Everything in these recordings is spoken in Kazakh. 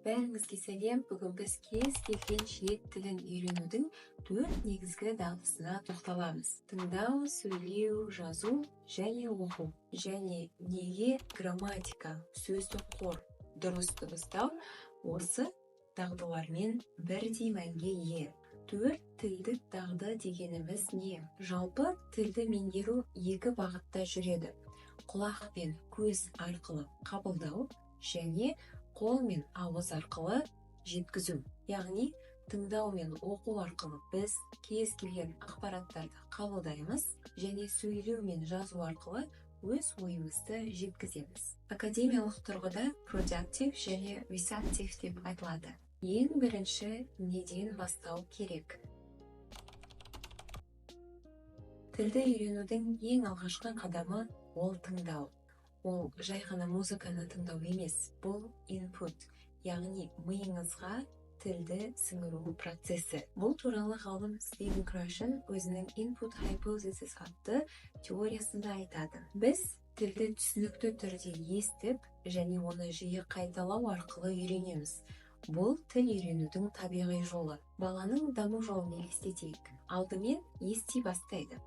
Бәріңізге сәлем! Бүгін біз кез келген шет тілін үйренудің төрт негізгі дағдысына тоқталамыз: тыңдау, сөйлеу, жазу және оқу. Және неге грамматика, сөздік қор, дұрыс дыбыстау осы дағдылармен бірдей мәнге ие? Төрт тілдік дағды дегеніміз не? Жалпы, тілді меңгеру екі бағытта жүреді: құлақ пен көз арқылы қабылдау және қол мен ауыз арқылы жеткізу. Яғни тыңдау мен оқу арқылы біз кез келген ақпараттарды қабылдаймыз және сөйлеу мен жазу арқылы өз ойымызды жеткіземіз. Академиялық тұрғыда productive және receptive деп айтылады. Ең бірінші неден бастау керек? Тілді үйренудің ең алғашқы қадамы – ол тыңдау. Ол жай ғана музыканы тыңдау емес, бұл input, яғни миыңызға тілді сіңіру процесі. Бұл туралы ғалым Стивен Крашен өзінің Input Hypothesis атты теориясында айтады. Біз тілді түсінікті түрде естіп және оны жиі қайталау арқылы үйренеміз. Бұл – тіл үйренудің табиғи жолы. Баланың даму жолын елестетейік: алдымен ести бастайды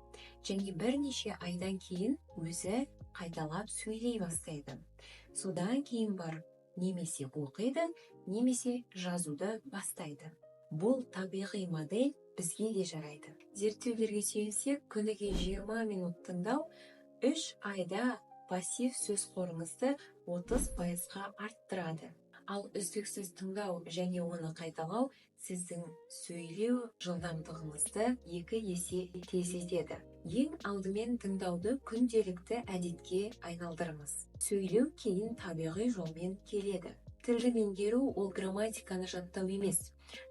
және бірнеше айдан кейін өзі қайталап сөйлей бастайды. Содан кейін барып немесе оқиды, немесе жазуды бастайды. Бұл табиғи модель бізге де жарайды. Зерттеулерге сүйенсек, күніге 20 минут тыңдау 3 айда пассив сөз қорыңызды 30%-ға арттырады. Ал үздіксіз тыңдау және оны қайталау сіздің сөйлеу жылдамдығыңызды 2 есе тездетеді. Ең алдымен тыңдауды күнделікті әдетке айналдырыңыз. Сөйлеу кейін табиғи жолмен келеді. Тілді меңгеру – ол грамматиканы жаттау емес,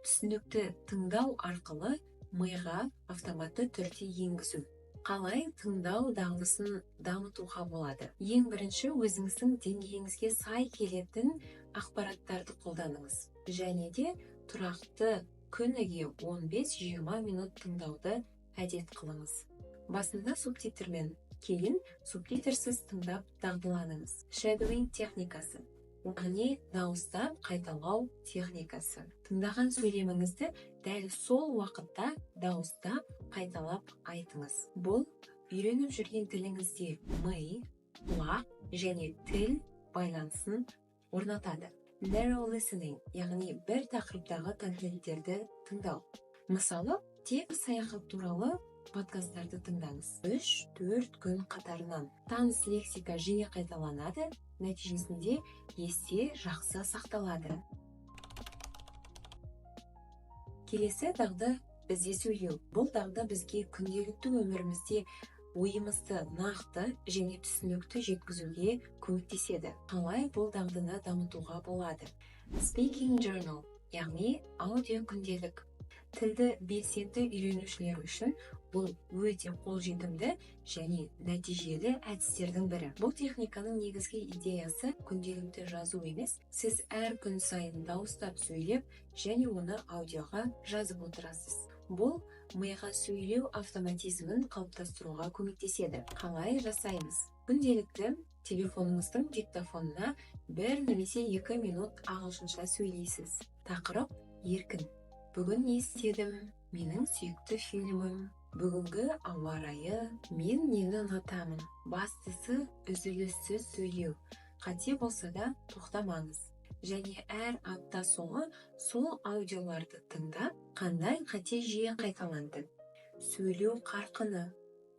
түсінікті тыңдау арқылы миға автоматты түрде енгізу. Қалай тыңдау дағдысын дамытуға болады? Ең бірінші, өзіңіздің деңгейіңізге сай келетін ақпараттарды қолданыңыз және де тұрақты күніге 15-20 минут тыңдауды әдет қылыңыз. Басында субтитрмен, кейін субтитрсіз тыңдап дағдыланыңыз. Shadowing техникасы, яғни дауыстап қайталау техникасы. Тыңдаған сөйлеміңізді дәл сол уақытта дауыстап қайталап айтыңыз. Бұл үйреніп жүрген тіліңізде ми, құлақ және тіл байланысын орнатады. Narrow listening, яғни бір тақырыптағы контенттерді тыңдау. Мысалы, тек саяхат туралы подкасттарды тыңдаңыз 3-4 күн қатарынан. Таныс лексика жиі қайталанады, нәтижесінде есте жақсы сақталады. Келесі дағды бізде – сөйлеу. Бұл дағды бізге күнделікті өмірімізде ойымызды нақты және түсінікті жеткізуге көмектеседі. Қалай бұл дағдыны дамытуға болады? Speaking journal, яғни аудио күнделік. Тілді белсенді үйренушілер үшін бұл өте қолжетімді және нәтижелі әдістердің бірі. Бұл техниканың негізгі идеясы – күнделікті жазу емес, сіз әр күн сайын дауыстап сөйлеп және оны аудиоға жазып отырасыз. Бұл миға сөйлеу автоматизмін қалыптастыруға көмектеседі. Қалай жасаймыз? Күнделікті телефоныңыздың диктофонына 1 немесе 2 минут ағылшынша сөйлейсіз. Тақырып еркін: бүгін не істедім, менің сүйікті фильмім, бүгінгі ауа райы, мен нені ұнатамын. Бастысы – үзіліссіз сөйлеу, қате болса да тоқтамаңыз. Және әр апта соңы сол аудиоларды тыңдап, қандай қате жиі қайталанды, сөйлеу қарқыны,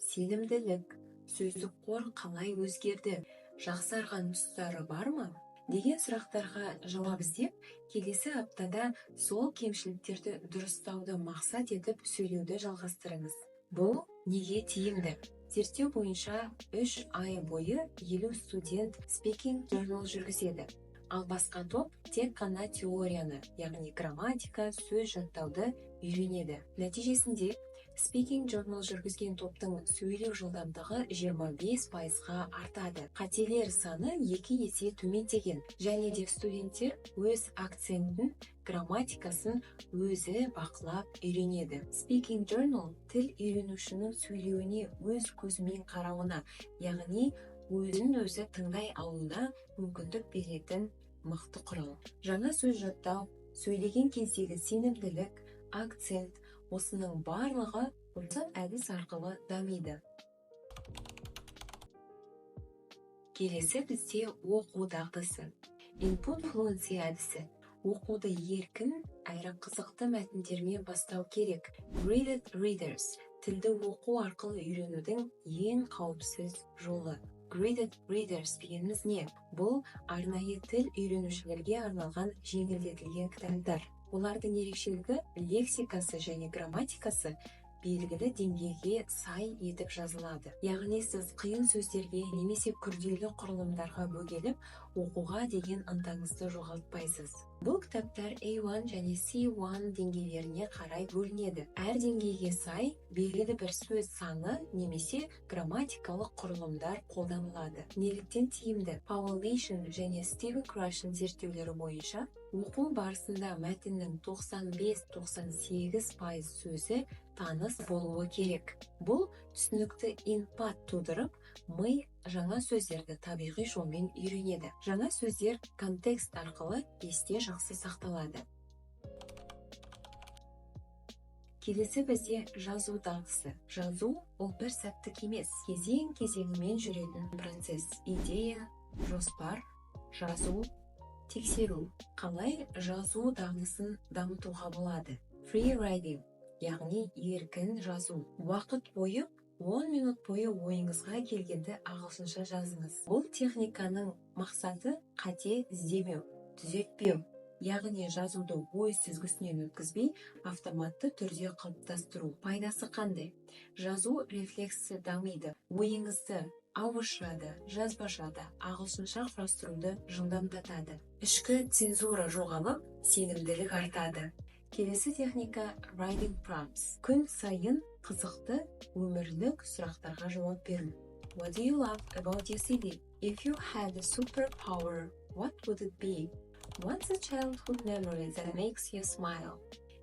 сенімділік, сөздік қор қалай өзгерді, жақсарған тұстары бар ма деген сұрақтарға жауап іздеп, келесі аптада сол кемшіліктерді дұрыстауды мақсат етіп сөйлеуді жалғастырыңыз. Бұл неге тиімді? Зерттеу бойынша, 3 ай бойы 50 студент speaking journal жүргізеді, ал басқа топ тек қана теорияны, яғни грамматика, сөз жаттауды үйренеді. Нәтижесінде speaking journal жүргізген топтың сөйлеу жылдамдығы 25%-ға артады, қателер саны 2 есе төмендеген және де студенттер өз акцентін, грамматикасын өзі бақылап үйренеді. Speaking journal тіл үйренушінің сөйлеуіне өз көзімен қарауына, яғни өзін өзі тыңдай алуына мүмкіндік беретін мықты құрал. Жаңа сөз жаттау, сөйлеген кездегі сенімділік, акцент, осының барлығы осы әдіс арқылы дамиды. Келесі бізде оқу дағдысы. Input fluency әдісі. Оқуды еркін әрі қызықты мәтіндермен бастау керек. Graded readers тілді оқу арқылы үйренудің ең қауіпсіз жолы. Graded readers дегеніміз не? Бұл арнайы тіл үйренушілерге арналған жеңілдетілген кітаптар. Олардың ерекшелігі лексикасы және грамматикасы белгілі деңгейге сай етіп жазылады. Яғни сіз қиын сөздерге немесе күрделі құрылымдарға бөгеліп, оқуға деген ынтаңызды жоғалтпайсыз. Бұл кітаптар A1 және C1 деңгейлеріне қарай бөлінеді. Әр деңгейге сай белгілі бір сөз саны немесе грамматикалық құрылымдар қолданылады. Неліктен тиімді? Паул Нейшн және Стивен Крашен зерттеулері бойынша оқу барысында мәтіннің 95-98% сөзі таныс болуы керек. Бұл түсінікті input тудырып, ми жаңа сөздерді табиғи жолмен үйренеді. Жаңа сөздер контекст арқылы есте жақсы сақталады. Келесі бізде жазу дағдысы. Жазу ол бір сәттік емес, кезең-кезеңімен жүретін процесс. Идея, жоспар, жазу, тексеру. Қалай жазу дағдысын дамытуға болады? Free writing, яғни еркін жазу. Уақыт бойы 10 минут бойы ойыңызға келгенді ағылшынша жазыңыз. Бұл техниканың мақсаты қате іздемеу, түзетпеу. Яғни жазуды ой сүзгісінен өткізбей, автоматты түрде қалыптастыру. Пайдасы қандай? Жазу рефлексі дамиды. Ойыңызды ауызша да, жазбаша да, ағылшынша құрастыруды жылдамдатады. Ішкі цензура жоғалып, сенімділік артады. Келесі техника writing prompts. Күн сайын қызықты өмірлік сұрақтарға жауап беру. What do you love about your city? If you had a superpower, what would it be? What's a childhood memory that makes you smile?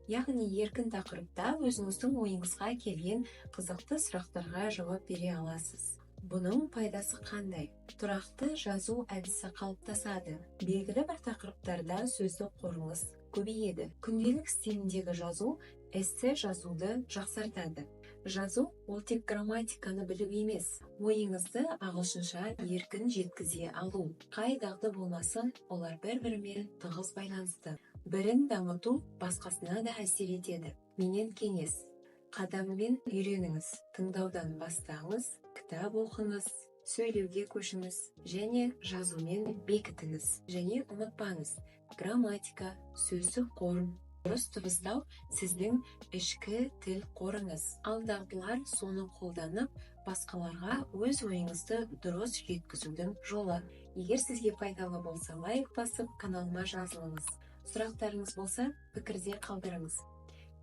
Яғни еркін тақырыпта өзіңіздің ойыңызға келген қызықты сұрақтарға жауап бере аласыз. Бұның пайдасы қандай? Тұрақты жазу әдісі қалыптасады. Белгілі бір тақырыптарда сөздік қорыңыз көбейеді. Күнделік стиліндегі жазу эссе жазуды жақсартады. Жазу ол тек грамматиканы білу емес, ойыңызды ағылшынша еркін жеткізе алу. Қай дағды болмасын, олар бір-бірімен тығыз байланысты. Бірін дамыту басқасына да әсер етеді. Менен кеңес: қадаммен үйреніңіз. Тыңдаудан бастаңыз, кітап оқыңыз, сөйлеуге көшіңіз және жазумен бекітіңіз. Және ұмытпаңыз, грамматика, сөздік қор, дұрыс дыбыстау сіздің ішкі тіл қорыңыз. Ал дағдылар соны қолданып, басқаларға өз ойыңызды дұрыс жеткізудің жолы. Егер сізге пайдалы болса, лайк басып, каналыма жазылыңыз. Сұрақтарыңыз болса, пікірде қалдырыңыз.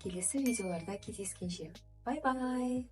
Келесі видеоларда кездескенше. Бай-бай!